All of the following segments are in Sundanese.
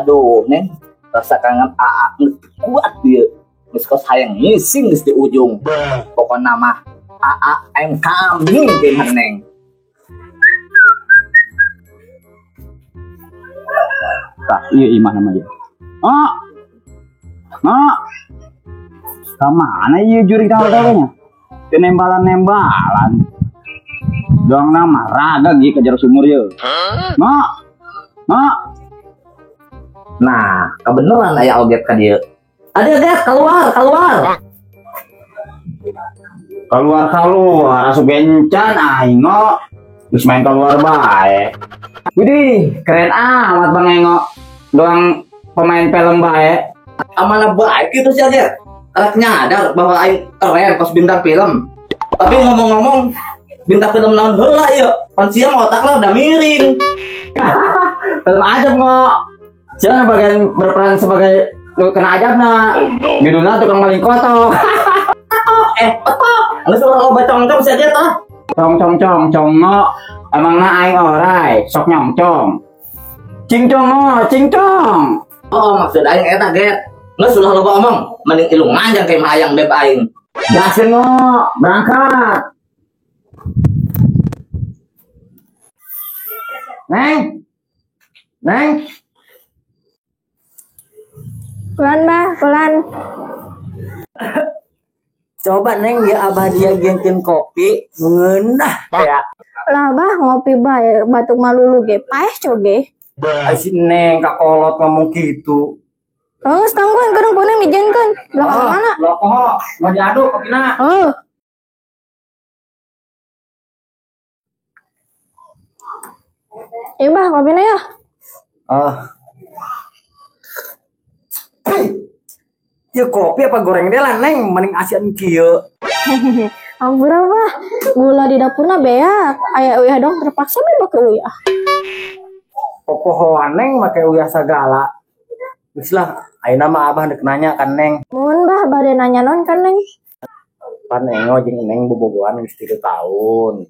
Aduh, Neng, rasa kangen AA kuat dia. Geus kos hayang ngising geus di ujung. Pokona mah AA I'm coming ke Neng. Tah, ieu imah nama ieu. Oh. Oh. Ka mana ieu jurig tahu-tahunya? Teu nembalan-nembalan. Doang nama raga ieu kejar sumur ieu. Mak. Mak. Nah, kebeneran aya oget ka dieu. Ada get keluar, keluar. Keluar keluar asup encan aing ngo. Geus main keluar bae. Widih, keren amat Bang Engo. Doang pemain film bae. Amanah baik gitu sih aja. Anak nyadar bahwa aing keren pas bintang film. Tapi ngomong-ngomong bintang film naon heula ieu? Pan siang otak lah udah miring. Film aja ngo. Siapa bagian berperan sebagai nu kena ajabna. Judulna tukang maling kotok. Kotok. Geus ulah loba congcong sih aja tah. Cong cong cong cong ngo. Emangna aing orai, sok nyongcong. Cingcong ngo, cingcong. Oh, maksud aing eta get. Geus ulah loba omong, mending ilung manjang ka imah hayang beb aing. Gasin ngo, berangkat. Neng. Neng. Pelan, Bah, pelan. Coba Neng ya abah dia gengkeun kopi ngeunah ya. Lah bah ngopi bae batuk malulu ge paeh coge. Ai si Neng kakolot ngomong gitu. Geus tangguhan keur kuning dijenkeun. Belakang mana? Lokoh, mau diaduk kopina. Heuh. Bah kopina ya. Ah. Ya kopi apa goreng deh lah Neng, mending asian kieu. Ampura bah, gula di dapurna beak. Aya uyah dong terpaksa we make uyah. Popohoan Neng make uyah sagala. Geus lah, ayeuna mah abah deuk nanya ka Neng. Mun bah bade nanya naon ka Neng? Pan Engo jeung Neng bobogohan geus 3 tahun.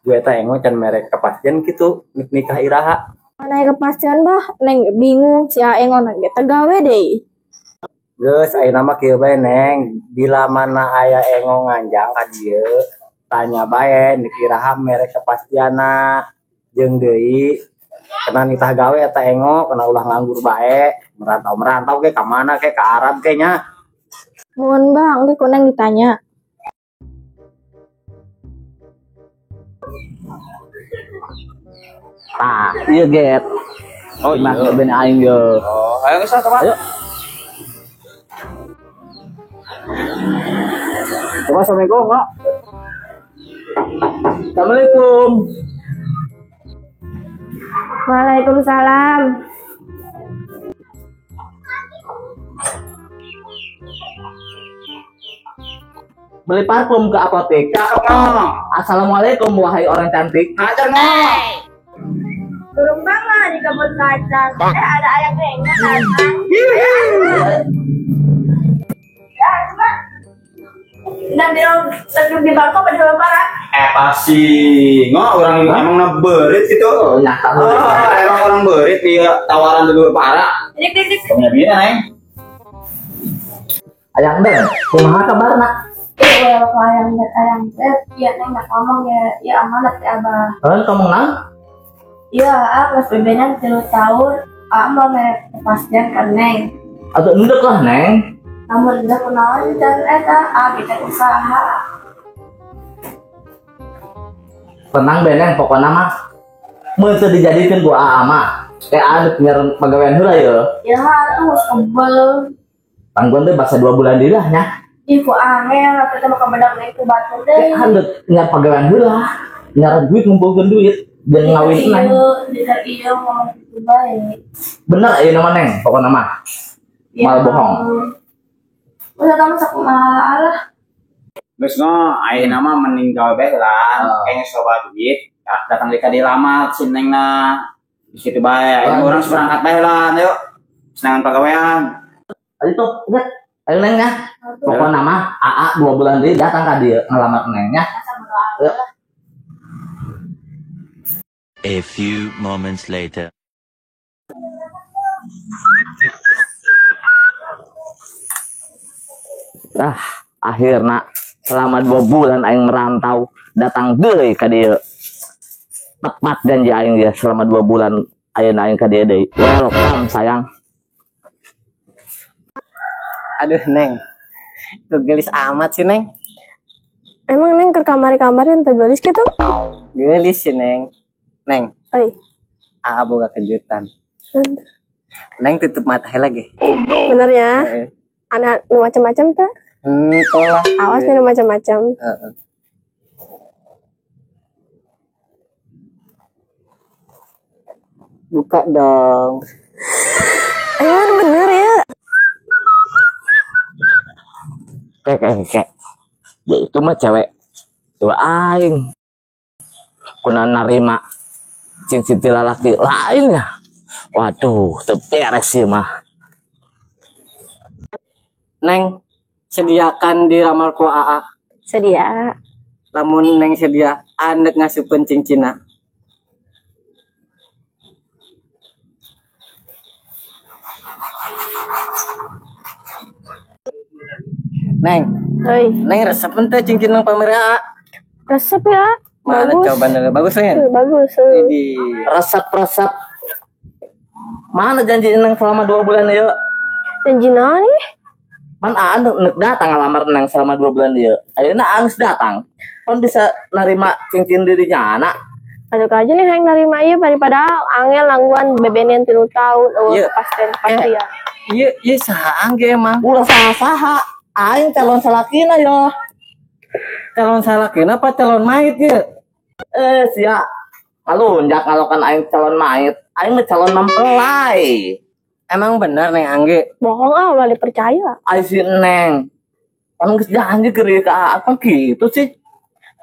Gue eta Engo can mere kepastian kitu nik nikah iraha. Mana kepastian bah, Neng bingung si Engo na ge teu gawe deui. Geus ayeuna mah kieu bae Neng, bila mana aya Engo nganjang ka dieu, tanya bae nik iraha mere kepastianna. Jeung deui kena nitah gawe eta Engo, kena ulah nganggur bae, merantau-merantau ke ka mana ke ka Arab ke nya. Mun bah, engke ku Neng ditanya. Tah, ieu get. Oh, imah iya. Ben aing ye. Oh, ayo geus lah, Ayo. Coba assalamualaikum, Pak. Assalamualaikum. Waalaikumsalam. Beli parfum ke apotek. Cakep, Ngo. Assalamualaikum wahai orang cantik. Hajar, Ngo. Turun banget di kebun kacang. Ada ayam kayaknya kacang. Ya, coba. Dan dia di bangkok pada lebaran. Pasti ngo orang emang na berit gitu. Oh, nyata. Oh, emang orang berit dia tawaran dulu parah. Dik dik dik. Punya bina, Neng. Ayang Ben, kumaha kabarna? Iya, ayang Ben, ayang Ben, iya Neng nak ngomong ya, ya amanat ya abah. Heuh, ngomong naon? Iya, ah, pas bebenan 3 tahun, ah mau mere kepastian ka Neng. Atuh endek lah, Neng. Namun udah kenalan dan eta ah kita usaha. Tenang beneng pokoknya mah mun teu dijadikeun ku AA mah. Anu nyer pagawean heula ye. Ya tuh kebel. Tangguan teh basa 2 bulan deui lah nya. Ih ku angel atuh teh mah kabedak deui ku batur deui. Anu nyer pagawean heula. Nyer duit ngumpulkeun duit jeung ngawin Neng. Ieu ieu ngomong kitu bae. Bener ayeuna mah Neng pokokna mah. Mal bohong. Udah kamu sok malah. Geus ngo, ayeuna mah mending gawe bae lah. Kayaknya coba duit, datang di ka dieu lama si Neng na. Di situ bae, ayeuna urang berangkat bae lah, ayo. Senangan pagawean. Ayo tuh, udah. Ayo Neng nya. Pokokna mah AA 2 bulan deui datang ka dieu ngalamar Neng nya. Ayo. A few moments later. Ah, akhirna selama 2 bulan aing merantau datang deui ka dieu. Tepat janji aing ya selama 2 bulan ayeuna aing ka dieu deui. Welcome sayang. Aduh Neng. Tuh gelis amat sih Neng. Emang Neng ke kamar-kamarin teu gelis gitu? Gelis sih Neng. Neng. Oi. Aa boga kejutan. Neng tutup mata lagi. Oh, no. Bener ya? Anak nu macam-macam tuh? Tolak. Awas nih nu macam-macam. Buka dong. Emang bener ya? Kayak. Ya itu mah cewek. Cewek aing. Kuna narima cincin lalaki lainnya. Waduh, teu beres sih mah. Neng, sediakan diramar ku AA. Sedia. Lamun Neng sedia, anek ngasupkeun cincinna. Neng. Hoi. Neng resep teh cincin nang pamer AA. Resep ya. Mana bagus. Coba neng bagus ya? Bagus. Ini resep-resep. Mana janji Neng selama 2 bulan ieu? Janji naon nih? Man aan nek datang ngalamar Neng selama 2 bulan ieu. Ayeuna aan geus datang. Pan bisa narima cincin dirinya anak. Aduh aja nih hayang narima ieu daripada angel langguan bebenian 3 tahun eueuh kepastian kepastian. Ieu ieu saha ge emang? Ulah saha-saha. Aing calon salakina yo. Calon salakina apa calon mayit ye? Sia. Kalunjak ngalokan aing calon mayit, aing mah calon mempelai. Emang bener Neng Angge? Bohong ah, ulah dipercaya. Ai si Neng. Kan geus janji keur ka apa gitu sih.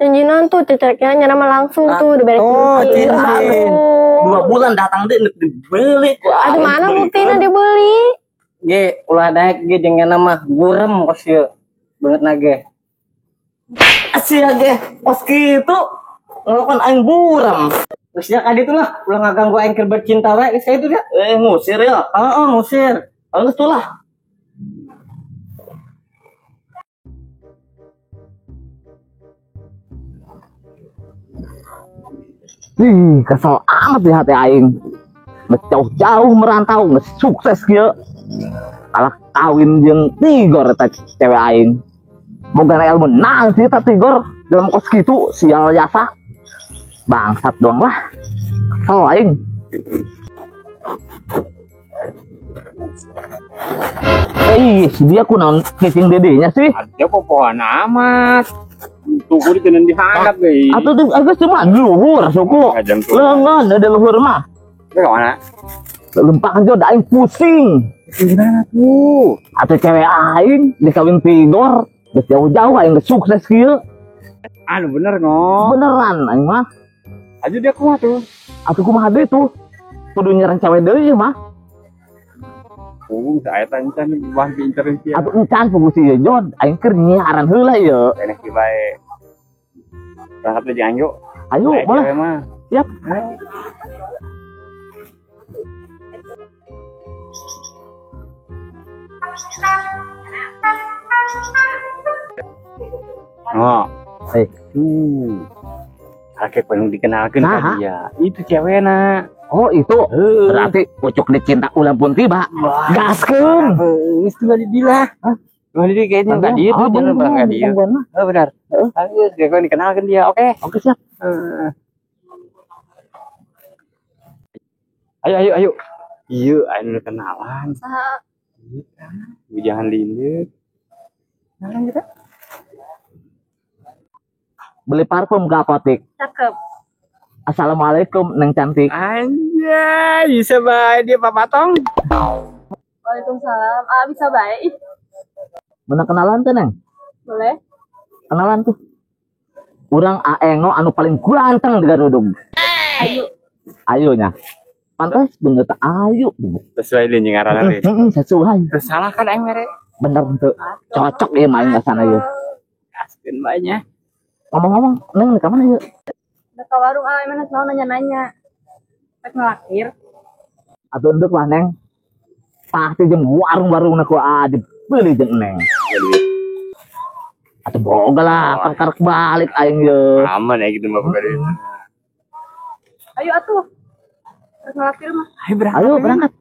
Janjinan tuh ceceknya nyana mah langsung tuh diberi cincin. 2 bulan datang deh dibeli ku aing. Aduh mana buktina dibeli? Ge, ulah daek ge jeung nyana mah gurem kos ieu. Beungeut na ge. Sia ge, kos kitu ngelakukan aing buram. Terus ya kadi itulah, ulah ngaganggu aing keur bercinta wae geus itu dia. Ngusir ya. Heeh, ngusir. Geus tuh lah. Ih, kesel amat di hati aing. Jauh-jauh merantau, geus sukses kieu. Kalah kawin jeung Tigor eta cewek aing. Boga ilmu naon sih eta Tigor dalam kos kitu sial jasa. Bangsat doang lah. Kesel aing. Dia kunaon kicing dedenya sih? Ada popohan amat. Tuku ditenan dihandap euy. Atuh teh geus cuma luhur suku. Leungeun ada luhur mah. Ke mana? Lempang jo da aing pusing. Gimana tuh? Atuh cewek aing dikawin Tigor, geus jauh-jauh aing geus sukses kieu. Anu bener ngo. Beneran aing mah. Aja dia kumaha tuh? Atuh kumaha deui tuh? Kudu nyerang cewek deui mah. Punggung saya tancan wah pinterin sih. Atuh encan pugu si Jod, aing keur nyiaran heula ieu. Enak sih bae. Berangkat deui jeung Anggo. Ayo, boleh. Siap. Oh. Kakek penuh dikenalkan nah, dia. Itu cewekna. Oh, itu. Berarti pucuk dicinta ulang pun tiba. Gaskeun. Itu tadi dilah. Hah? Tadi kayaknya enggak dia tuh, jangan bilang enggak dia. Oh, benar. Harus kayak dikenalkan dia. Oke. Oke, siap. Ayo, ayo, ayo. Iya, ayo kenalan. Saha? Iya, jangan lindek. Kenalan kita. Beli parfum ke apotik. Cakep. Assalamualaikum Neng cantik. Anjay, bisa baik dia Pak Patong. Waalaikumsalam. Ah, bisa baik. Mana kenalan tuh Neng? Boleh. Kenalan tuh. Urang aengo anu paling ganteng di Garudung. Ayu. Ayunya. Pantas bener tak ayu. Sesuai deui ngaranna teh. Sesuai. Salah kan aing mere. Bener tuh. Cocok ya main ke sana yeuh. Gaskeun bae nya. Ngomong-ngomong, Neng ka mana yeuh? Ke warung ah, mana selalu nanya-nanya. Rek ngelakir. Atuh endek lah Neng. Pasti jeung warung-warung ku dibeli jeung Neng. Atuh boga lah, kan karek balik aing ye. Aman ya gitu mah boga duit. Ayo atuh. Terus ngelakir mah. Ayo berangkat. Ayo berangkat.